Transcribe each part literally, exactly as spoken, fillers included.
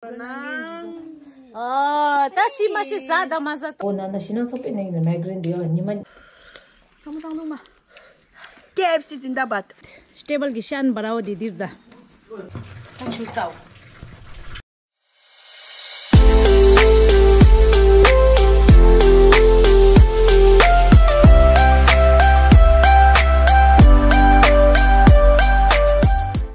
ཨ། ད་ཤི་མ་ཤི་ཟ་ད་མ་ཟ། ཨོ་ན་ན་ཤི་ན་ཚོགས་པའི་ནང་ནས་མའི་གྷི་རེན་དེ་ཡང་ཉི་མ། ཚང་མ་བཏང་འདུག་མ། ཀེ་ཨེཕ་སི་ཛིན་དཱ་བཱད། ཊེ་བལ་གྱི་ཤན་བ་རའོ་དེ་འདིར་ད། ད་ཆུ་བཙའོ།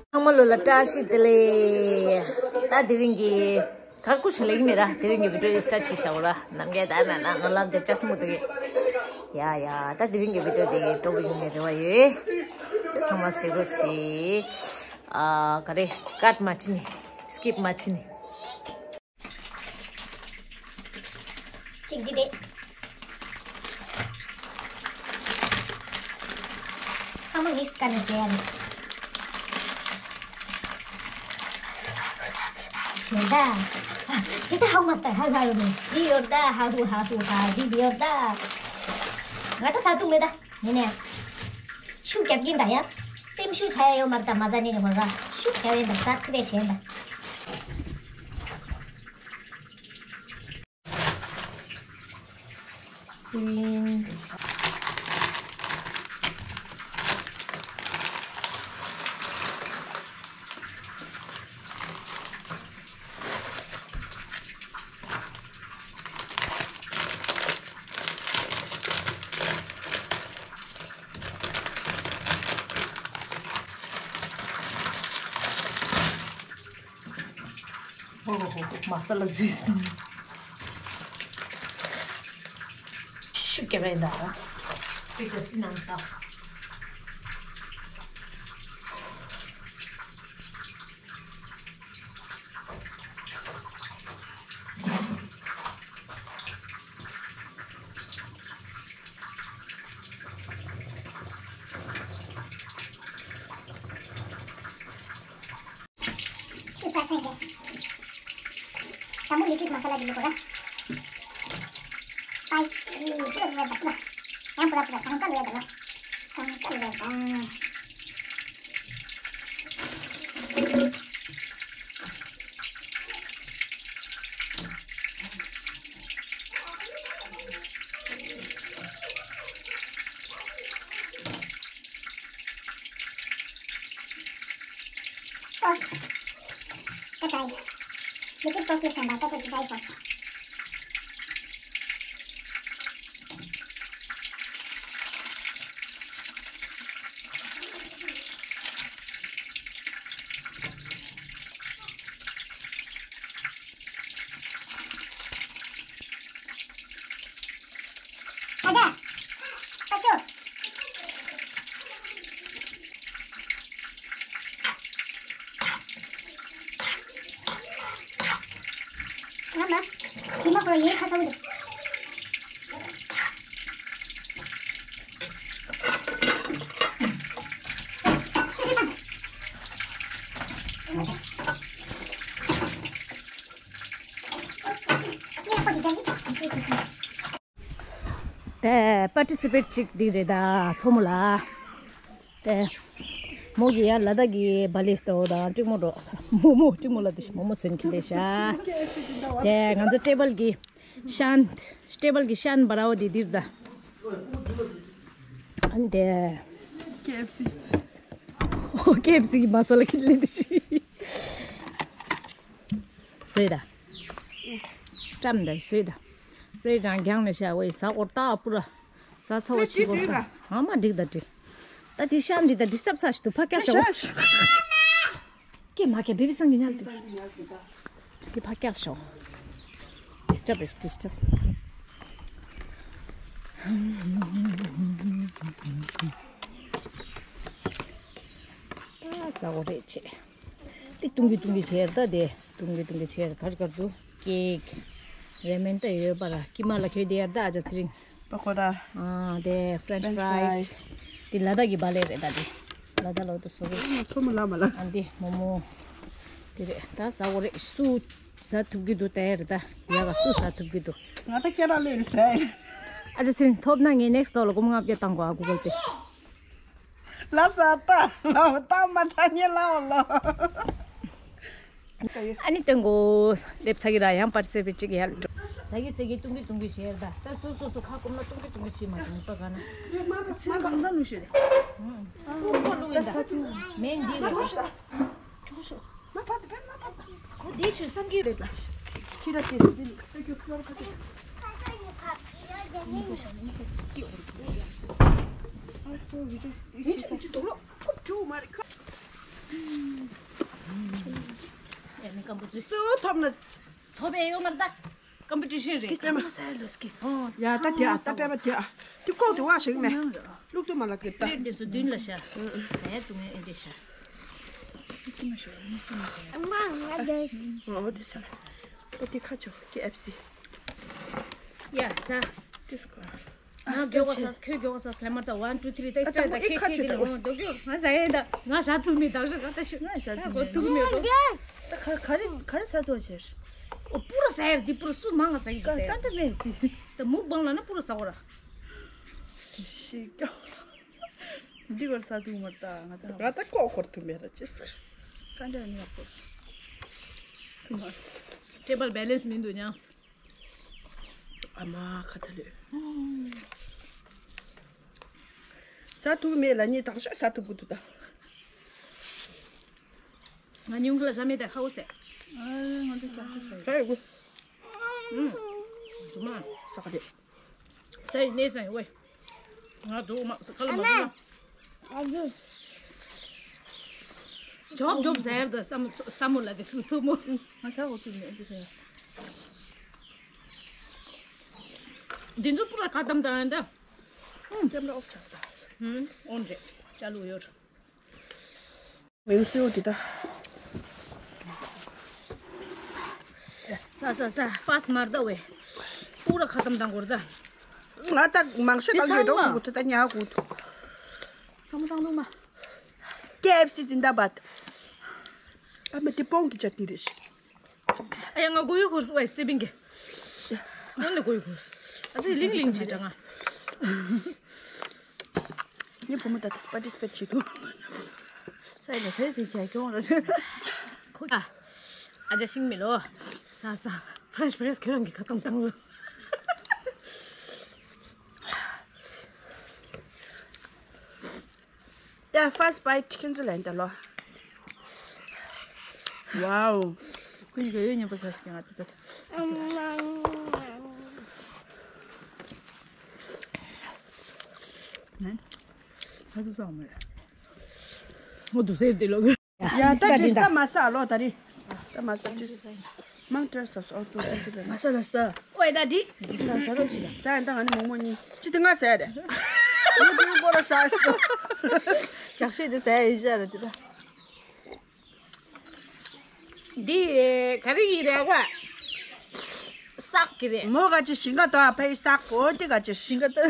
ཚང་མ་ལོ་ལ་བཀྲ་ཤིས་བདེ་ལེགས། ད་དེ་རིང་གི་གར་ཀུ་ཤི་ལེགས་མེད་ར། དེ་རིང་གི་བི་ཌིའོ་སི་ཊར་ཊི་བྱས་བཞག་ར། ནམ་རྒྱལ་ད་ན་ན་ང་ལབ་དེ་བཅའ་སྲུང་དེ་གི། ཡ་ཡ། ད་དེ་རིང་གི་བི་ཌིའོ་དེ་སྤྲོ་པོ་ཡོང་ངེས་རེ་བ་ཡོད། ཚང་མ་གཟིགས་རོགས་གྱིས། ཨ། ག་རེ། ཀཊ་མ་བྱེད་ནི། སི་ཀིབ་མ་བྱེད་ནི། གཅིག་འདི་རེད། ཚང་མ་མིག་སི་ཀ་ནས་བྱེད་ཡ་རེད། བྱེད་ད། ཨ། དེ་ད་ཧའུ་མ་སི་ཏར་ཧ་ཧ་ཡོད་མེད། འདི་ཡོད་ད་ཧ་ཧུ་ཧ་ཧུ་ཧ། འདི་འདི་ཡོད་ད། ང་ད་ཟ་ཐུབ་མེད་ད། ཡིན་ནའི། ཤུགས་རྒྱབ་ཀྱིན་ད་ཡ། སེམས་ཤུགས་ཆག་ཡ་ཡོད་མ་རེད་ད། མ་ཟ་ནས་ནས་ངོ་ཟ། ཤུགས་རྒྱབ་ཡིན་ད། ཟ་ཐུབ་པའི་བྱས་ཡིན་ད། སིན། ཧོ་ཧོ་ཧོ་ཧོ། མ་ས་ལ་འཛུལ་སོང་། ཤུགས་རྒྱབ་པ་ཡིན་ད་ར། པི་ཀ་སི་ནང་ད། དམ་པོ་ཡིད་ཀྱི་མ་ས་ལ་འདི་ལ་གོ་ར། སྤའི་སི་ཡིན་པ་ལ་ཡ་ད་པུ་ར། ཡང་པུ་ར་པུ་ར་གང་ག་ལ་ཡ་ད་ལ། གང་ག་ལ་ཡ་ད། སོ་སི། ཏ་ཏའི། ལི་ཀུའིཌ་སོ་སི་ལ་མཚོན་པ་ཏ་ཏ་ཏ་ཏའི་སོ་སི། ཨ་ཅག་ཨ་ཤོ། ང་མ། ཇི་མ་ཁོ་ཡོད་ཁ་ཚ་བོ་འདུག་དེ་པར་ཊི་སི་པེཊ་ཅིག་འདི་རེད་ད། མཚོ་མོ་ལ། དེ་མོ་གི་ཡ་ལ་དྭགས་ཀྱི་བ་ལེ་སྟོ་དང་ཀྲིག་མོ་འགྲོ། མོ་མོ་ཀྲིག་མོ་ལ་དེ་མོ་མོ་སོན་གྱི་ལས་ཤ། དེ་ང་ཚོ་ཊེ་བལ་གྱི་ཤན། ཊེ་བལ་གྱི་ཤན་བ་ར་བོ་དེ་འདིར་ད། ཨ་ནི་དེ། ཀེ་ཨེཕ་སི། ཨོ་ཀེ་ཨེཕ་སི་གི་མ་ས་ལ་གི་ལི་དེ་ཤི། སོས་ད། ཀྲམ་ད་སོས་ད། རེ་རང་རྒྱང་ནས་བྱ་བའི་ཟ་འོར་ཏག་པུ་ར། ཟ་ཚ་བ་ཕྱི་འོར་ཏག་ཨ་མ་འགྲིག་ད་འགྲིག་ད་དེ་ཤན་འདི་ད་ཌི་སི་ཊབ་ས་ཞིག་ཏུ་ཕ་སྐྱག་ཤོག་ཀྱེ་མ་ཀྱེ་བེ་བི་སང་གི་ཉལ་ཏེ། ཀྱེ་ཕ་སྐྱག་ཤོག་ཌི་སི་ཊབ་རེད་ཌི་སི་ཊབ། ཨ་ཟ་འོ་རེད་ཆེ། ཏིག་ཏུང་གི་ཏུང་གི་ཆེར་ད་དེ། ཏུང་གི་ཏུང་གི་ཆེར་གར་གར་དུ། ཀེག་རེ་མན་ད་ཡོད་པ་ར། ཀི་མ་ལ་ཁྱོད་དེ་ཡར་ད་ཨ་ཅག་ཚེ་རིང་། པ་ཀོ་ར། ཨ་དེ་ཕྲེན་ཆི་ཕྲེན་ཆི་ཕྲེ་ཡི་ཕྲེ་ཡི་སི། དེ་ལ་དྭགས་ཀྱི་བ་ལེ་རེད་ད་དེ། ལ་དྭགས་ལོ་དེ་སོ་རེད། ཨ་ཚོ་མོ་ལ་མ་ལ། ཨ་འདི་མོ་མོ། དེ་རེད་ད་ཟ་འོ་རེད་སུ། ཟ་ཐུབ་ཀྱི་འདུག་ད་ཡ་རེད་ད། ཡ་ག་སུ་ཟ་ཐུབ་ཀྱི་འདུག་ང་ད་ཁྱེད་རང་ལོས་ཟ། ཨ་ཅག་ཚེ་རིང་ཐོབ་ན་ངས་ནེག་སི་ཊི་ལོ་ལ་སྒོར་མོ་ལྔ་བརྒྱ་བཏང་དགོས་ཨ་གུ་གལ་པེ། ལ་ས་ཏ་ལ་ཏ་མ་ཐ་ཉེ་ལ་ལ། ཨ་ནི་སྟོན་གོ། སླེབས་ཚར་གི་ར། ཡང་པར་སེ་བེ་གཅིག་ཡར་འགྲོ། ཟ་གི་ཟ་གི་བཏུང་གི་བཏུང་གི་བྱས་ར། ད་སོ་སོ་སོ་ཁ་སྐོམ་ན་བཏུང་གི་བཏུང་གི་བྱས་མ་བཏུང་པ་ག་ན། ངས་མ་པ་ཚིག་གང་ཚ་ནུ་ཞེས་རེད། ཨ་ཁོ་ལུག་ཡིན་ད། མེད་འདི་རེད། མ་པ་དེ་པེ་མ་པ་ཁོ་འདི་ཆུ་བསམ་གི་རེད་ལ། ཁྱི་ར་དེ་རེད། ཁྱི་ར་ཁྱི་ར་ཁྱི་ར། ཨ་ཁོ་བི་ཏྲ་ཁྱི་ས་ཁྱི་དོག་ལོ། ཁོ་བྲོ་མ་རེད་ཁོ། ཡ་ནི་སྐམ་པོ་ཚོས་སུ་ཐོབ་ན། ཐོབ་པའི་ཡོད་མ་རེད་ད། ཀམ་པི་ཊི་ཤན་རེད། དེ་ཚང་མ་ཟ་ཡ་ལོས་ཀི། ཨོ། ཡ་ད་དེ་ཨ་ད་པད་པ་དེ་ཨ། དེ་ལྐོག་དེ་བ་ཞིག་མེད། ལུག་ཏུ་མ་ལ་ཀི་ད། དེ་དེ་སུ་མདུན་ལ་ཤ། ཟ་ཡ་དུ་ངས་ཨེ་འདྲེ་ཤ། ཨོ་དེ་ས། ཨོ་དེ་ཁ་ཆོ་ཀི་ཨེཕ་སི། ཡ་ཟ། དེ་སུ་ཀ། ང་མགྱོགས་ས་ཁྱོད་མགྱོགས་ས་ལེ་མར་ད་ཝན་ཊུ་ཐི་རི་ད་སི་ཊར་ད་ཁྱེད་ཁྱེད་དེ་ལ་འོང་དོ་ཀྱོ། ང་ཟ་ཡས་ད་ང་ཟ་ཐུབ་མེད་ད་ཤོ་ག་ད་ཤོ། ང་ཟ་ཐུབ་མེད་ད། ད་ག་ག་རེ་ག་རེ་ཟ་ཐུབ་ཕྱིར། ཨོ་པུ་ར་ཟ་ཡས་འདི་པུ་ར་སུ་མང་ང་ཟ་གི་ད་ད་ད་མེད་དེ། ད་མུག་བང་ལ་ན་པུ་ར་ཟ་འོ་ར། ཤི་ཀྱོ། འདི་བར་ཟ་ཐུབ་མ་ད་ང་ད་ང་ད་ལྐོག་འཁོར་ཐུབ་མེད་ད་ཅི་ཟེར། ཀ་འདྲ་ནི་ཡག་པོ། ཐུབ་མ། ཊེ་བལ་བེ་ལེན་སི་མི་འདུག་ཉང་། ཨ་མ་ཁ་ཚ་ལོས། ཟ་ཐུབ་མེད་ལ་ཉེ་དང་ཤ་ཟ་ཐུབ་གི་འདུག་ད། ང་ཉུང་གི་ལ་ཟ་མེད་ད་ཁ་འོ་ཟེ། ཨ་ང་ཚོ་ཀྱང་ཤ་ཟ་ཡི། ཟ་ཡི་གོ། ཨུམ། དུ་མ། ཟ་ག་དེ། ཟ་ཡི་ནས་ཟ་ཡི་ཝེ། ང་འགྲོ་མ་ཟ་ཁ་ལ་མ་འགྲོ་ན། ཨ་ཙི། ཇོབ་ཇོབ་ཟེར་དུ་ས་མོ་ས་མོ་ལ་དེ་སུ་ཐུ་མོ། ང་ཟ་འོ་ཐུ་མེད་ཨ་ཙི་ཁ་ཡ། འདི་ཚོ་པུ་ར་ཁ་དམ་དང་ཡང་ད། ཨུམ་ཀེམ་ར་ཨོབ་ཆགས་ད། ཨུམ་ཨོན་རེད་ཅ་ལུ་ཡོད། མིང་སྲིའུ་འདི་ད། ས་ས་ས་ཧྥ་སི་མར་ད་ཝེ། པུ་ར་ཁ་དམ་དང་གོར་ད། ང་ད་མང་ཤོས་དང་ཡོད་འགྲོ་གུ་ད་ཉག་གུ། ཚང་མ་བཏང་འདུག་མ། ཀེ་ཨེཕ་སི་ཛིན་དཱ་བཱད། ཨ་མ་དེ་པོང་གི་ཅ་ཏི་རེད་ཤི། ཨ་ཡ་ང་གོ་ཡུ་ཁུར་སུ་ཝེ་སི་པིང་གི། ནང་ནས་གོ་ཡུ་ཁུར། ཨ་ཚོ་ལིང་ལིང་བྱེད་དྲ་ང་། ངའི་བུ་མོ་ད་པར་ཊི་སི་པེཊ་བྱེད་དུ། ས་ཡི་ལ་ས་ཡི་ས་ཡི་ཆ་སྐྱོང་ར། ཁོ་ཨ། ཨ་ཅག་ཤིང་མི་ལོ། ས་ས། ཕ་རེཤ་ཕ་རེཤ་ཁྱོད་རང་གི་ཁ་གཏོང་བཏང་ལོ། ཡ་ཧྥ་སི་བྷའི་ཊི་ཁྱོད་ཚོ་ལན་ད་ལོ། ཝའོ། ཁོ་གཉིས་ཀ་ཡོད་སྙན་པོ་ཟ་ཟི་ཀྱང་ང་ད་ད། ནན། ཧ་ཟུག་ཟ་མ་རེད། ངོ་དུ་ཟེར་དེ་ལོ། ཡ་ད་དེ་ད་མ་ཟ་ལོ་ད་རེད། ད་མ་ཟ་ཅི། མང་སྤྲོད་ས་སོ་ཨོ་ཙོ་ཙོ་ཙོ་ལ་ན། ས་ལ་ས། ཨོའི་ད་འདི། འདི་ས་ས་རོ་ཞིག་ལ་ས་ཡ་ད་ང་ནི་མོག་མོག་གཉིས་ཅི་དེ་ང་ཟ་ཡ་རེད། ངས་དེའི་སྐོར་ལ་ཟ་སོ། རྒྱག་ཤོས་དེ་ཟ་ཡ་ཡིན་ཤ་ར་དེ་ད། འདི་ག་རེ་ཡིན་རེད་བ། བསགས་ཀྱི་རེད། མོ་ག་ཅི་ཞིང་ཁ་དོ་ཨ་ཕའི་བསགས་གོ་དེ་ག་ཅི་ཞིང་ཁ་དོ།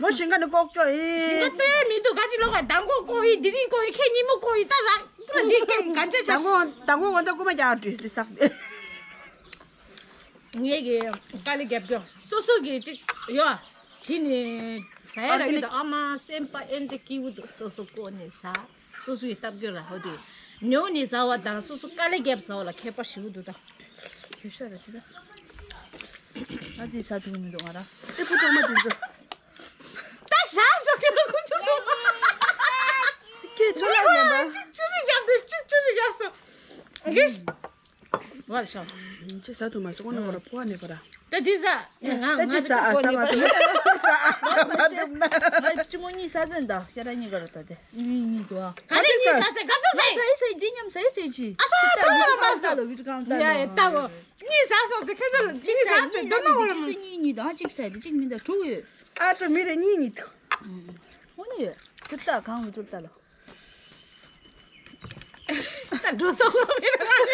མོ་ཞིང་ཁ་ནི་ལྐོག་ཀྱོ་ཡིན། ཞིང་ཁ་དོ་མི་འདུག་ག་ཅི་ལོག་ག་མདང་དགོང་ལྐོག་ཡིན་དེ་རིང་ལྐོག་ཡིན་ཁྱེད་ཉིན་མོ་ལྐོག་ཡིན་ད་རང་པུ་ར་འདི་ཀྱང་ག་འདྲ་ཆ། མདང་དགོང་མདང་དགོང་ང་ད་རྐུ་མ་རྒྱག་འགྲོ་དེ་བསགས་ཏེ། ངས་ཀྱི་དཀའ་ལས་རྒྱབ་སྐྱོར་སོ་སོ་གི་ཅིག་ཡོད། ཇི་ནས་ཟ་ཡ་ར་གི་ད་ཨ་མ་སེམས་པ་ཨེ་འདྲ་སྐྱིད་པོ་འདུག་སོ་སོ་བཀོག་ནས་ཟ། སོ་སོ་ཡི་སྟབས་ཀྱིས་ར་ཧོ་དེ། ཉོ་ནས་ཟ་བ་དང་སོ་སོ་དཀའ་ལས་རྒྱབ་ཟ་བ་ལ་ཁྱད་པར་ཞེ་པོ་འདུག་ད། གྱོད་ཤ་ར་ཅི་ད། ང་དེ་ཟ་ཐུབ་མི་འདུག་ང་ར། ཨེ་ཕོ་གྲོག་མ་དེ་ཚོ། ད་ཞག་ཞོག་གི་ལ་ཁུ་ཆུ་སོང་། ཁྱེད་ཚོ་ལ་ཉན་པ། གཅིག་ཆུ་རིགས་རྒྱབ་དེ་གཅིག་ཆུ་རིགས་རྒྱབ་སོང་། གིས། བར་ཤ། ཅི་ཟ་ཐུབ་མ་སོང་ཁོ་ན་བར་ཕོ་བ་ནས་བར། ད་དེ་ཟ། ང་ད་ང་དེ་ཟ་ཨ་ཟ་མ་ཐུབ་ན་ཟ་ཨ་ཟ་མ་ཐུབ་ན། ང་ཅི་མོ་གཉིས་ཟ་ཟན་ད་ཤ་ར་གཉིས་ཀ་ར་ད་དེ་གཉིས་གཉིས་འདུག་ཨ། ག་རེ་གཉིས་ཟ་ཟེ་ག་དུ་ཟེ། ཟ་ཡི་ཟ་ཡི་འདི་མཉམ་ཟ་ཡི་ཟ་ཡི་ཅི། ཨ་ཟ་ད་ད་ད་ད་ད་ལ་བི་ཀང་ད་ཡ་ཡ་ད་གོ། གཉིས་ཟ་སོང་ཟེ་ཁྱེད་ཚོ་ལ་གཉིས་ཟ་ཟེ་ད་ན་འོ་ལ་མ། གཉིས་གཉིས་ད་ཨ་གཅིག་ཟ་ཡི་ད་གཅིག་མི་ད་དྲུག་ཡོད། ཨ་ཙི་མི་རེ་གཉིས་གཉིས་འདུག་འོ་ནི་ཡོད། གྲུབ་ད་གང་ཡོད་གྲུབ་ད་ལ། ད་འགྲོ་སོང་ལོ་མི་རེ་ང་རེ།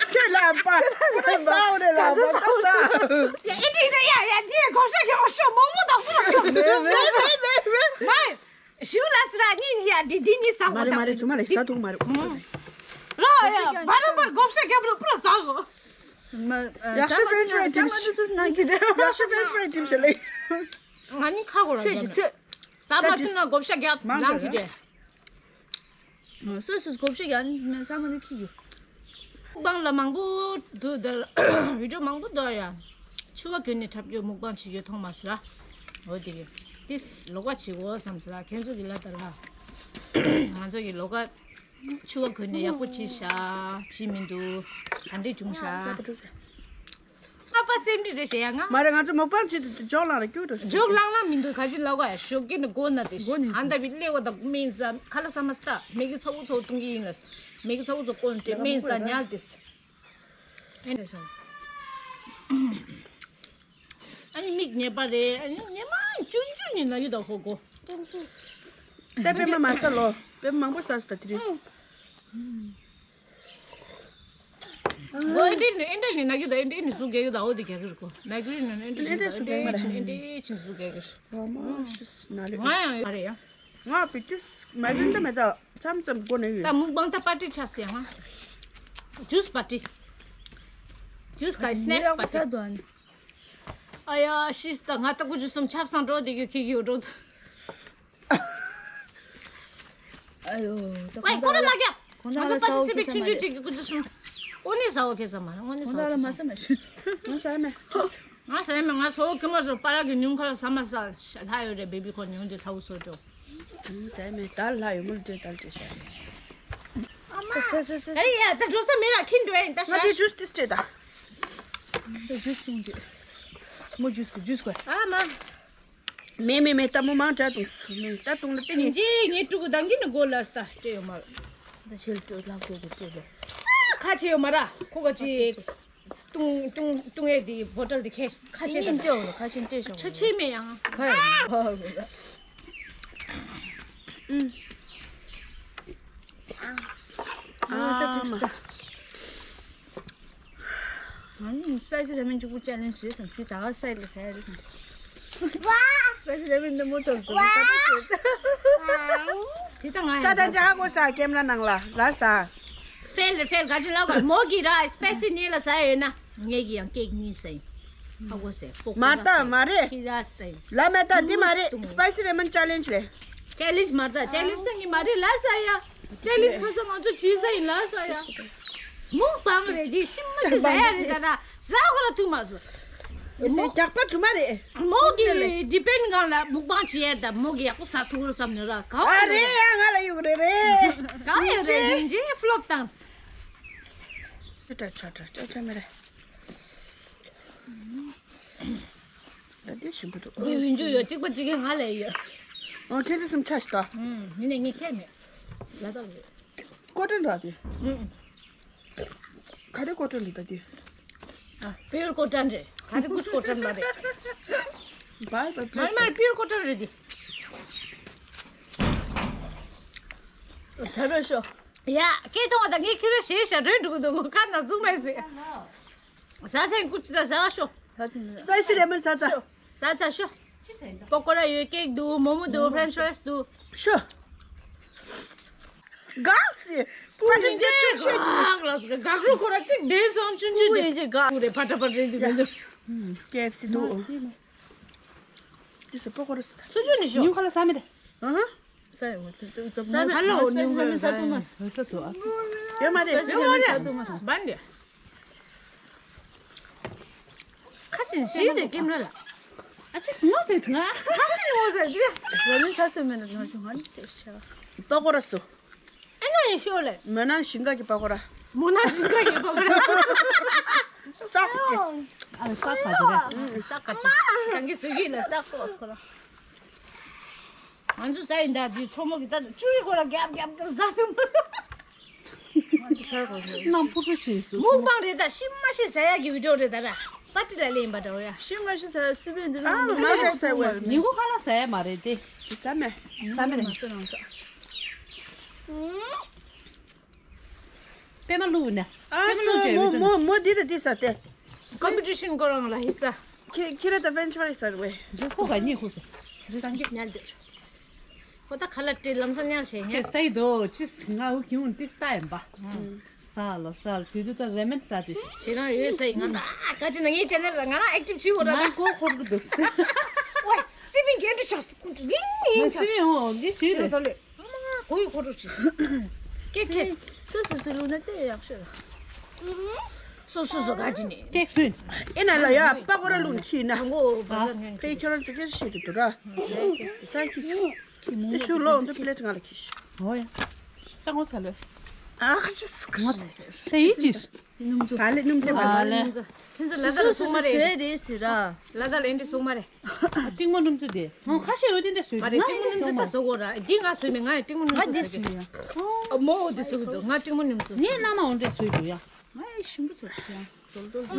ཁྱོད་ལ་པ། ཁྱོད་ལ་ས་འོ་རེ་ལ་པ་ཁྱོད་ས། ཡ་ཨེ་འདྲི་རེད་ཡ་ཡ་འདི་ཡ་གོ་ཤ་གི་ཨོ་ཤོ་མོག་མོག་དང་པོ་ལ་ཤོ། མེ་མེ་མེ་མེ་མེ། མ། ཞུ་ལ་སི་ར་གཉིས་ཡ་འདི་འདི་གཉིས་ཟ་མ་གོ་རེད་མ་རེད་ད། ཚུ་མ་རེད་ཟ་འདུག་མ་རེད་ཨོ་ཚོ་རེད། ར་ཡ་བ་ར་བར་གོ་ཤ་གི་ཨོ་པུ་ར་ཟ་གོ། མ། ཡག་ཤོས་ཕྲེན་ཆི་ཕྲེས་ཊིམ། ཡག་ཤོས་ཕྲེན་ཆི་ཕྲེས་ཊིམ་ཤེ་ལེ། ཡག་ཤོས་ཕྲེན་ཆི་ཕྲེས་ཊིམ་ཤེ་ལེ། ང་ནི་ཁ་གོ་ར་ཚེ་ཇི་ཚེ། ས་པ་ཏི་ན་གོ་ཤ་རྒྱབ་ནང་གི་རེད། སོ་སོས་གོ་ཤ་རྒྱབ་ནས་ས་མ་ནི་ཁྱི་རྒྱུ། མུག་པང་ལ་མང་པོ་འདུག་ད། བི་ཌིའོ་མང་པོ་འདུག་ཡ། ཕྱུ་པ་གྱོན་ནས་འཁྲབ་རྒྱུ་མུག་པང་བྱེད་རྒྱུ་མཐོང་མ་སོང་ལ། འོ་དེ་གི། ཏིས་ལོག་པ་བྱེད་དགོས་བསམ་སོང་ལ། ཁྱེད་ཚོ་གི་ལ་ད་ལ། ང་ཚོ་གི་ལོག་པ་ཕྱུ་པ་གྱོན་ནས་ཡག་པོ་བྱས་ཤག་བྱས་མི་འདུག་ག་འདྲས་བྱུང་ཤག་པ་པ་སེམས་ཁྲལ་རེད་བྱེད་ཡ་ང་། མ་རེད། ང་ཚོ་མུག་པང་བྱེད་དུས་འཇོག་ལངས་ར་སྐྱུར་འགྲོ། འཇོག་ལངས་ལངས་མི་འདུག་ག་ཅི་ལབ་ག་ཞོགས་ཀས་ནི་སྒོ་ན་དེ་སྒོ་ནས་ཨ་ད་བི་སླེབས་པ་དང་སྨན་ཟ་ཁ་ལག་ཟ་མ་ཟ། མེ་གི་ཚ་བོ་ཚ་བོ་བཏུང་གི་ཡིན་ལ། མེ་གི་ཚ་བོ་ཚ་བོ་སྐོར་ནས་སྨན་ཟ་ཉལ་དེ། ཨ་ནི་མིག་ཉེས་པ་རེད། ཨ་ནི་ཉེས་མ་ཅུང་ཅུང་ནི་ན་ཡོད་ད་ཧོ་གོ། ད་པད་མ་མ་ཟ་ལོ། པད་མ་མང་པོ་ཟ་ཟ་ད་དེ་རིང་། གོ་ཨེ་འདྲས་ནི་ཨེ་འདྲས་ནི་ན་གི་ད་ཨེ་འདྲས་ནི་སུ་གེ་གི་ད་འོ་དེ་གེ་གི་རུ་གོ། ན་གི་རི་ནི་ཨེ་འདྲས་ཨེ་འདྲས་སུ་གེ་གི་ཨེ་འདྲས་ཆིན་སུ་གེ་གི། ང་ཡང་ཡོད་རེད་ཡ། ང་བི་ཅུས་མ་རིན་ད་མེད་ད་མཚམས་མཚམས་གོ་ནས་ཡོད། ད་མུག་པང་ད་པར་ཊི་ཆགས་སེ་ཡ་ང་། ཇུས་པར་ཊི། ཇུས་དང་སི་ནེག་སི་པར་ཊི། ཨ་ཡ་ཤིས་ད་ང་ད་ཀུ་ཅུ་གསུམ་ཆབ་གསང་འགྲོ་དེ་གི་ཁི་གི་འགྲོ། ཨ་ཡོ། ད་ཝེ་ཁོ་ར་མ་རྒྱབ། ང་ཚོ་པ་ཞིག་སི་པིག་ཆུང་ཆུང་ཅིག་གི་ཀུ་ཅུ་གསུམ། ཨོ་ནི་ཟ་བ་ཁེ་ས་མ་རེད། ཨོ་ནི་ཟ་བ་ཁེ་ས་མ་རེད། ང་ཟ་ཡ་མེད། ང་ཟ་ཡ་མེད། ང་ཟ་བ་ཁེ་མ་ཟ་པ་ར་གི་ཉུང་ཁ་ལ་ཟ་མ་ཟ་ལྷ་ཡོད་རེད། བེ་བི་ཁོ་ཉུང་དེ་ཚ་བོ་སོ་འགྲོ། ང་ཟ་ཡ་མེད། ད་ལྷ་ཡོད་མོ་ལ་དེ་ད་ལ་དེ་ཟ་ཡ་མེད། ཨ་ཡ་ད་འགྲོ་ས་མེད་ལ་ཁྱིན་འགྲོ་ཡིན་ད་ང་ཤ། དེ་ཇུས་ཏིས་སྤྲད་ད། ད་ཇུས་བཏུང་རྒྱུ། མོ་ཇུས་གོ་ཇུས་གོ། ཨ་མ། མེད་མེད་མེད། ལྟད་མོ་མང་དྲགས་འདུག་མེད་ད་བཏུང་ལ་བལྟས་ངེས། ངེས་ངེས་ཕྲུ་གུ་དང་གིན་ནི་སྒོ་ལ་ས་སྤྲད་ཡོད་མ་རེད། ད་ཞལ་སྤྲོད་ལག་སྤྲོད་དགོས་སྤྲད་དགོས། ཁ་ཆེ་ཡོད་མ་ར་ཁོ་ག་ཅི། བཏུང་བཏུང་བཏུང་ཡས་དེ་བོ་ཊལ་དེ་ཁེ་ཁ་ཆེ་ད། ངེས་སྤྲད་འོ་ཁ་ཆེ་སྤྲད་ཤོག་ཆ་ཆེ་མེད་ཡང་། ཁ་ཡོད། ཨུམ། ཨ་མ། ང་ནི་སི་པའི་སི་ར་མེན་གཅིག་པུ་ཅེ་ལེན་ཇི་བྱེད་བསམ། དེ་ད་ག་ས་ཡི་ལ་ཟ་ཡ་རེད་བསམ། སི་པའི་སི་ར་མེན་འདི་མོ་ཐོབ་སོང་། ད་ལྟ་བྱེད། དེ་ད་ང་ཡང་ས་ད་ཟ་ཅི་ཧ་གོ་ས་ཀེམ་ར་ནང་ལ་ལ་ཟ། ཧྥེལ་རེད་ཧྥེལ། ག་ཅི་ལབ་ག་མོ་གི་ར་སི་པའི་སི་ནི་ལ་ཟ་ཡ་ཡོད་ན་ངས་གི་ཡང་ཀེག་གཉིས་ཟ་ཡིན། ཧ་གོ་སེ་པོ་མ་ཀོ་ར་ད་ཟ་ཡིན། མ་རེད། ཁི་ར་ཟ་ཡིན། ལ་མེ་ད་འདི་མ་རེད། སི་པའི་སི་ར་མེན་ཅེ་ལེན་ཇི་རེད། ཅེ་ལེན་ཇི་མ་རེད་ད། ཅེ་ལེན་ཇི་ད་ངས་མ་རེད་ལ་ཟ་ཡ། ཅེ་ལེན་ཇི་ཁ་ས་ང་ཚོ་ཇི་ཟ་ཡིན་ལ་ཟ་ཡ། མུག་པང་རེད་དེ་ཤི་མ་ཤི་ཟ་ཡ་རེད་ད་ར། ཟ་གོ་ལ་ཐུག་མ་སོང་། མོ་རྒྱག་པ་དུ་མ་རེད། མོ་གི་ཌི་པེན་སྒང་ལ་མུག་པང་བྱེད་ཡ་ད་མོ་གི་ཡག་པོ་ཟ་ཐུག་རོ་བསམ་ནས་ར་ག་བ་ཨ་རེད་ཡ་ང་ལ་ཡོད་རེད་རེད། ག་བ་ཡོད་རེད་ཡིན་ཇི་ཕློབ་བཏང་། ཅོ་ཅོ་ཅོ་ཅོ་ཅོ་མེ་རེད། ད་དེ་ཞིམ་པོ་འདུག་འདི་ཡུན་འཇུག་ཡོད་གཅིག་པ་གཅིག་གི་ང་ལས་ཡོད། ཨོ་ཁྱེད་ཚོ་གསུམ་ཆ་ཞིག་ད། ཨུམ་མི་ནས་ངས་ཁྱེད་མེད། ལ་དྭགས་རེད། ཀོ་ཀྲན་ར་དེ། ཨུམ། ག་རེ་ཀོ་ཀྲན་རེད་ད་དེ། ཨ་པིའུར་ཀོ་ཀྲན་རེད། ག་རེ་ཀུ་ཅི་ཀོ་ཀྲན་མ་རེད། བའི་བའི་མ་རེད་མ་རེད་པིའུར་ཀོ་ཀྲན་རེད་དེ། ཟ་རོ་ཤོག་ཡ་སྐད་གཏོང་བ་དང་ངས་ཁྱེད་རང་ཞེས་ཞག་སྒྲོན་འགྲོ་གི་འདུག་ཁ་ན་འཛུགས་མེད་ཟེར། ཟ་ཚན་ཀུ་ཅི་ད་ཟ་ཤོག་སི་པའི་སི་ལེ་མོན་ཟ་ཚ། ཟ་ཚ་ཤོག་པ་ཀོ་ར་ཡོད། ཀེག་འདུག་མོ་མོ་འདུག་ཧྥ་རེན་ཆི་ཕ་རའི་སི་འདུག་ཤོག་གག་སི། པུ་རིན་ཅི་ཆོས་ཆོས་འདུག་གག་ལ་སི་གག་རུ་ཁོ་ར་གཅིག་བསྡད་སོང་ཆུན་ཆུན་པུ་རིན་ཅི་གག་པུ་རེ་ཕ་ཏྲ་ཕ་ཏྲ་འདུག་མི་འདུག་ཀེ་ཨེཕ་སི་འདུག་དེ་སི་པ་ཀོ་ར་སི། སུ་ཆུ་ནི་ཤོག་ཉུང་ཁ་ལ་ཟ་མི་དེ། ཨ་ཧ། ས་ཡོང་བ་དེ་ཚོ་ཧ་ལོ་ཉུང་ཁ་ལ་ཟ་ཡོང་། ཧ་ས་ཐོ་ཨ། ཡོད་མ་རེད། ཡོད་མ་རེད། བན་དེ། ཁ་ཅིག་ཞིག་དེ་ཀེམ་ར་ལ། ཨ་ཅེ་སི་ངོ་ཟེར་ང་། ཁ་ཅིག་ངོ་ཟེར་གི། ར་ནི་ས་ཐོ་མེད་ན་ང་ཆུང་ང་ནི་ཅེ་ཤ། པ་ཀོ་ར་སོ། ཨེ་ན་ཡི་ཤོ་ལེ། མོ་ན་ཞིང་ཁ་གི་པ་ཀོ་ར། མོ་ན་ཞིང་ཁ་གི་པ་ཀོ་ར། ས་ཀ་ཅི་རེད། ས་ཀ་ཅི། གང་གི་སུ་གི་ལ་ས་ཀོ་སྐོ་ར། ང་ཚོ་ས་ཡིན་ད་དེ་མཚོ་མོ་གི་ད་བཅུ་ཡི་སྐོར་ལ་རྒྱབ་རྒྱབ་རྒྱབ་ཟ་ཐུབ། ནང་ཕུ་ཕུ་ཆེ་སུ། མུག་པང་རེད་ད་ཤི་མ་ཤི་ཟ་ཡ་གི་བི་ཌིའོ་རེད་ད་ར། པ་ཏི་ལ་ལེན་པ་འདྲ་བོ་ཡ། ཤི་མ་ཤི་ཟ་ཡ་སི་པན་འདི་ལ་ཨ་མ་ཟ་ཟ་བ། ཉིན་གུང་ཁ་ལ་ཟ་ཡ་མ་རེད་དེ། ཟ་མེད། ཟ་མེད་ནས། པད་མ་བླུགས་ནས། ཨ་པད་མ་བླུགས་ཅེས་མོ་མོ་མོ་འདི་དང་འདི་ཟ་སྟེ། ཀམ་པི་ཊི་ཤན་ཁོ་རང་ལ་ཧི་ས། ཁྱེད་ཁྱེད་ར་ད་ཕེན་ཆི་ཕ་རའི་ཟ་རུ་བས། ཁོ་ག་ཉིད་ཁུ་ས། རང་གི་ཉལ་འདོད། ཁོ་ད་ཁ་ལ་སྤྲད་ལམ་སང་ཉལ་བྱས་ཉལ། ཁྱེད་སའི་དོ་ཅི་ང་འུ་ཁྱུང་འདི་ལྟ་ཡིན་པ། ས་ལ་ས་ལ་དུས་དུས་ད་རེ་མེད་ས་དེ་ཤི། ཞེ་རང་ཡོད་ས་ཡིན་ང་ད་ག་ཅི་ན་ངའི་ཅེ་ནལ་ལ་ང་རང་ཨེག་ཊིབ་བྱེད་འོ་ད། ང་ཀོ་ཁོར་གི་འདུག་ཟེར། ཝེ་སི་པིན་གྱེན་དུ་ཆགས་སུ་ཀུན་ཏུ་ལིང་ལིང་ཆགས་སུ། སི་པིན་འོ་འདི་ཞུས་རེད། ལོ་ཨ་མ་གོ་ཡི་ཁོ་རུ་ཆི། ཀེ་ཀེ། སོ་སོ་སོ་ལུ་ན་དེ་ཡག་ཤོས་ལ། སོ་སོ་སོ་ག་ཅི་ནས། ཏེག་སུན། ཨེ་ན་ལ་ཡ་པ་གོ་ར་ལུང་ཁྱི་ན། ཕེ་ཁྱོད་རང་ཚོ་སྐད་ཆ་བཤད་དུ་འདུག་ར། ས་ཁྱི་ཁྱི་མོ་ཤུ་ལོ་འདུ་པི་ལེ་ཊི་ང་ལ་ཁྱི་ཤི། ཧོ་ཡ། ད་ངོ་ཚ་ལོས། ཨ་ཁ་ཅི་སི་ཁ། ངོ་ཚ་ལོས། ད་ཡིད་ཅིས། ག་ལེ་སྣུམ་ཚད་ག་ལེ། ཁྱོད་ཚོ་ལ་ད་ལ་སོ་སོ་སོ་རེད། ཟོས་རེད་ཟེར་ར། ལ་ད་ལ་ཨེ་འདྲི་སོང་མ་རེད། ཨ་ཏིང་མོ་སྣུམ་ཚུ་དེ། ཧོ་ཁ་ཤས་ཡོད་དེ་འདྲ་ཟོས་འདུག་ང་ཏིང་མོ་སྣུམ་ཚུ་ད་ཟོ་གོ་ར། འདི་ང་ཟོས་མེད། ང་ཡི་ཏིང་མོ་སྣུམ་ཚུ་ཟོས་ཀྱི། ཨ་མོ་འོ་དེ་ཟོས་ཀྱི་འདུག་ང་ཏིང་མོ་སྣུམ་ཚུ། ངའི་མནའ་མ་འོ་འདྲ་ཟོས་འདུག་ཡ། ང་ཡི་ཞིམ་པོ་ཚོ་ཤི་ཡ།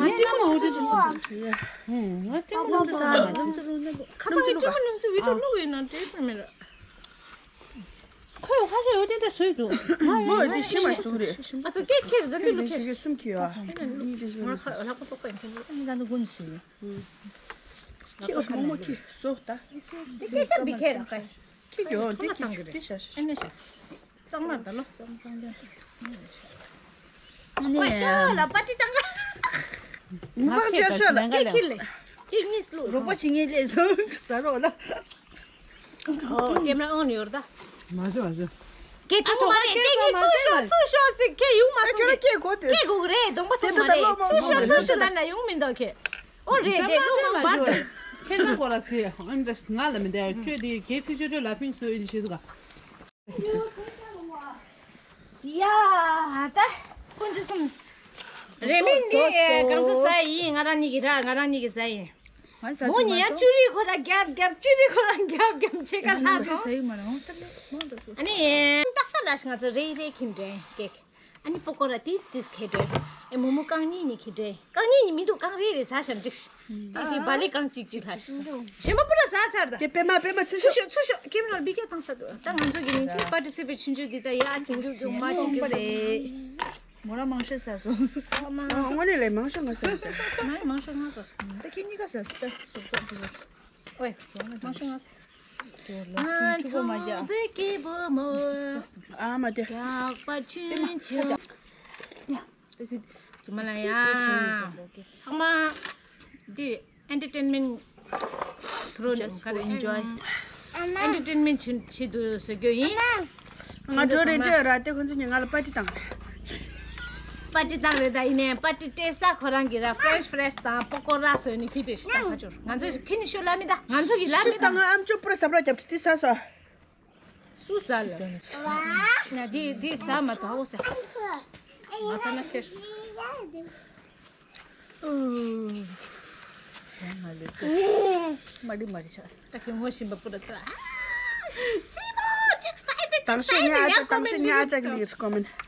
ང་ཏིང་མོ་འོ་འདྲ་ཟོས་འདུག་ཡ། ཧུམ་ང་ཏིང་མོ་སྣུམ་ཚུ་ཟ་མ་འདུག་ཁ་ཁ་ཡི་ཏིང་མོ་སྣུམ་ཚུ་བི་ཏྲོ་བླུག་ཡིན་ན་འདྲེ་པར་མེད་ར། ཁོས་ཁ་ཤས་ཡོད་དེ་འདྲ་ཟོས་འདུག་ང་ཡི་མོ་ཡི་ཏིང་ཤི་མ་སོང་རེད། ཨ་ཚོ་སྐད་ཁྱེར་ཟ་འདི་ལུག་ཁྱེར། ཞུ་གསུམ་ཁྱེར་ཡོད། ང་ཁ་ལག་པ་སོག་པ་ཡིན་ཁྱེར་ཡོད། ཨ་ནི་ད་ནི་དགོན་ཟོས་ཡིན། ཁྱི་ཨོ་མོག་མོག་ཁྱི་སོག་ད། དེ་སྐད་ཆ་མི་ཁྱེར་ར་ཁ། ཁྱི་གྱོ་དེ་ཁྱི་ཁྱི་དེ་ཤ་ཤ། ཨ་ནི་ཤ། གཙང་མ་ད་ལོ། ཨོ་ཤ་ལ་པ་ཏི་ཏང་ག། མུ་པང་ཅ་ཤ་ལ། ཁྱི་ཁྱི་ལེ། ཁྱི་གཉིས་ལུ། རོགས་པ་ཞིག་ངེས་ལས་སོང་ཟ་རོགས་ལ། ཨོ་ཀེམ་ར་ཨོན་ཡོད་ད། མ་བཟོ་མ་བཟོ། ཀེ་ཐུག་མ་རེད། ཀེ་ཀེ་ཚུར་ཤོག་ཚུར་ཤོག་ཟེར་ཀེ་ཡོང་མ་སོང་ཀེ། ཀེ་གོ་དེ། ཀེ་གོ་རེད་གདོང་པ་ཐུག་མ་རེད། ཚུར་ཤོག་ཚུར་ཤོག་ལབ་ན་ཡོང་མི་འདུག་ཀེ། ཨོ་རེད་དེ་ལོ་མང་བར་དུ། ཁྱེད་ཚོ་གོ་ལ་སི་ཨོན་ད་ང་ལ་མི་འདའ་ཁྱོད་དེ་ཀེ་ཚིག་ཆོས་གྲོས་ལ་ཕིང་སོ་ཨིན་ཤེས་ཟུག་ག། ཡ་ད་ཀུན་གྱི་གསུམ། རེ་མིན་འདི་གང་ཚོ་ཟ་ཡིན། ང་རང་གཉིས་ཀྱི་ར་ང་རང་གཉིས་ཀྱི་ཟ་ཡིན། མོ་ཉི་ཡ་ཅུ་རི་ཁོ་ར་རྒྱབ་རྒྱབ་ཅུ་རི་ཁོ་ར་རྒྱབ་རྒྱབ་ཆེ་ཁ་ལྷ་སོང་། ཨ་ནི་ཏག་ཏག་ལ་ང་ཚོ་རེ་རེ་ཁྱིམ་འདྲེན་ཀེག་ཨ་ནི་པོ་ཀོ་ར་ཏིས་ཏིས་ཁེ་འདྲེན། ཨེ་མོ་མོ་རྐང་གཉིས་ནི་ཁེ་འདྲེན། རྐང་གཉིས་ནི་མི་འདུག་རྐང་རེ་རེ་ཟ་ཤམ་འགྲིག་ཤི། ཏེ་ཏེ་བ་ལི་རྐང་གཅིག་གཅིག་ལྷ་ཤི། ཞེ་མ་པུ་ར་ཟ་ཟ་ར་ད། ཏེ་པེ་མ་པེ་མ་ཚུ་ཚུ་ཤོ་ཤོ་ཚུ་ཤོ་ཀེམ་ར་བི་ཀེ་ཏང་ས་དུ། ད་ང་ཚོ་གི་ཉིན་ཆེ་པར་ཊི་སི་པེ་ཊི་ཆུང་ཆུང་འདི་ད་ཡ་གཅིག་རྒྱུག་རྒྱུག་མ་གཅིག་རྒྱུག་རྒྱུག་མོ་ར་མང་ཤོས་ཟ་སོང་། དངོས་གནས་ལས་མང་ཤོས་ང་ཟ་ཟ། ང་མང་ཤོས་ང་ཟ། ད་ཁྱེད་གཉིས་ཀ་ཟ་ཟ་ད་ཟོག་ཟོག་འདི་ལ། ཨོའི་མང་ཤོས་ང་ཟ། ང་ཚོ་བོད་ཀྱི་བུ་མོ། ཨ་མ་དེ། ཡག་པ་ཆུན་ཆུན། ཙུ་མ་ལ་ཡ། ཚང་མ་འདི་ཨེན་ཊར་ཊེན་མེན་ཊི་ཐུ་རོ་ནི་ཁ་རེ་ཨེན་ཊར་ཊེན་མེན་ཊི་ཆེད་དུ་བཟོ་རྒྱུ་ཡིན། ང་འགྲོ་རེ་འདྲ་ར་དེ་ཁོང་ཚོ་ཉིན་ང་ལ་པར་ཊི་བཏང་རེད། པར་ཊི་བཏང་རེད་ད་ཡིན་ནའི་པར་ཊི་སྤྲད་ས་ཁོ་རང་གི་ར་ཕ་རེན་ཆི་ཕ་རེ་སི་དང་པོ་ཀོ་ར་བཟོས་ནས་ཁྱི་དེ་ཤི་ད་ཁ་ཆོར་ང་ཚོ་ཁྱི་ནི་ཤོ་ལ་མི་ད་ང་ཚོ་གི་ལ་མི་ད། ང་ཨམ་ཅོག་པུ་ར་ཟབ་ར་རྒྱབ་ཏུ་དེ་ས་ས། སུ་ཟ་ལ། ན་དེ་དེ་ཟ་མ་ཐག་འོ་ཟ། མ་ཟ་ན་ཁེར། མ་རི་མ་རི་ཆ། ད་ཁྱོད་ངོ་ཤེས་པ་པུ་ར་ད། ཙི་མོ་ཅིག་སའི་དེ་ཅིག་སའི་དེ་ཡང་ཀོ་མེན་ཊི་ཡང་ཅག་ལིར་ཀོ་མེན་ཊི།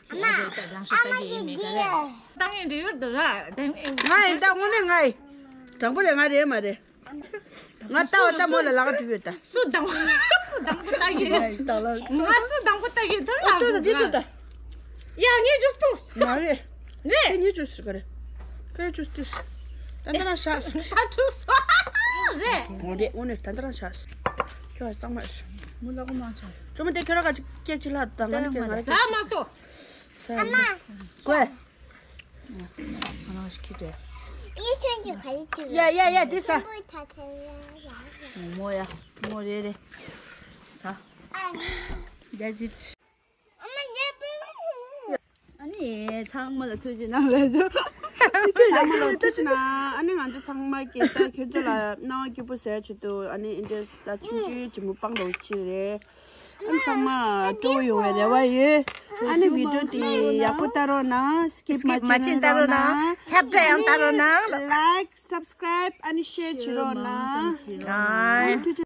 ཨ་མ། ཨ་མ་གི་གི། ཏང་ཡིན་འདྲི་ཡོད་དོ་ར། ཏང་ཡིན། ང་ཡིན་ད་དངོས་གནས་ང་ཡིན། དྲང་པོ་རེད་ང་རེད་མ་རེད། ང་ལྟ་བ་ལྟ་མོ་ལ་ལག་བྲིས་ཡོད་ད། སུ་དང་སུ་དང་པོ་ལྟ་གི་རེད། ང་སུ་དང་པོ་ལྟ་གི་ཐར་ལ་ཨོ་ཏོ་ད་འདི་ཏོ་ད། ཡ་ངའི་ཇུས་ཏོ། མ་རེད། རེད། ཁྱེད་ངའི་ཇུས་རེད་ག་རེད། ཁྱོད་ཇུས་ཏིས། ད་ལྟ་རང་ཤག་སོང་། ད་ཐུག་སོང་། རེད། འོ་རེད་དངོས་གནས་ད་ལྟ་རང་ཤག་སོང་། ཁྱོད་གཙང་མ་ཤག་མོ་ལ་གོ་མ་ཆོག་ཅོ་མོ་དེ་ཁྱོད་ར་ག་ཅིག་སྐད་ཅིག་ལྷག་ད་ང་ནི་སྐད་ང་ར་ཟ་མ་ཏོ། ཟ་ཨ་མ། ཀོས། ང་ནང་ཞིག་ཁྱི་དེ། ཡེ་ཆོན་གྱི་ག་ཡེ་ཆོན། ཡ་ཡ་ཡ་དེ་ས། ཆེན་པོའི་ཐ་ཐ་ཡ་ཡ་ཡ། མོ་ཡ་མོ་རེ་རེ། ས། ཨ་ནི། That's it. ཨ་མ་ཡ་པེ། ཨ་ནི་ཚང་མ་ལ་ཐུགས་རྗེ་གནང་ལ་ཇོ། ཚང་མ་ལ་ཐུགས་རྗེ་གནང་། ཨ་ནི་ང་ཚོ་ཚང་མ་སྐད་ཆ་ཁྱོད་ཚོ་ལ་སྣང་བ་སྐྱིད་པོ་ཟེར་ཆེད་དུ་ཨ་ནི་ཨིན་ཌི་ཡ་ལ་ཆུང་ཆུང་ཅིག་མོ་པང་རོགས་ཅིག་རེད། ཨ་ནི་ཚང་མ་སྤྲོ་པོ་ཡོང་བའི་རེ་བ་ཡོད། ཨ་ནི་བི་ཌི་ཡོ་དེ་ཡག་པོ་ལྟ་རོགས་གནང་། སི་ཀིབ་མ་བྱེད་རོགས་གནང་། ཁྱབ་བསྒྲགས་ཡང་ལྟ་རོགས་གནང་། ལའིཀ་སབ་སི་ཀ་རའིབ་ཨ་ནི་ཤེར་བྱེད་རོགས་གནང་།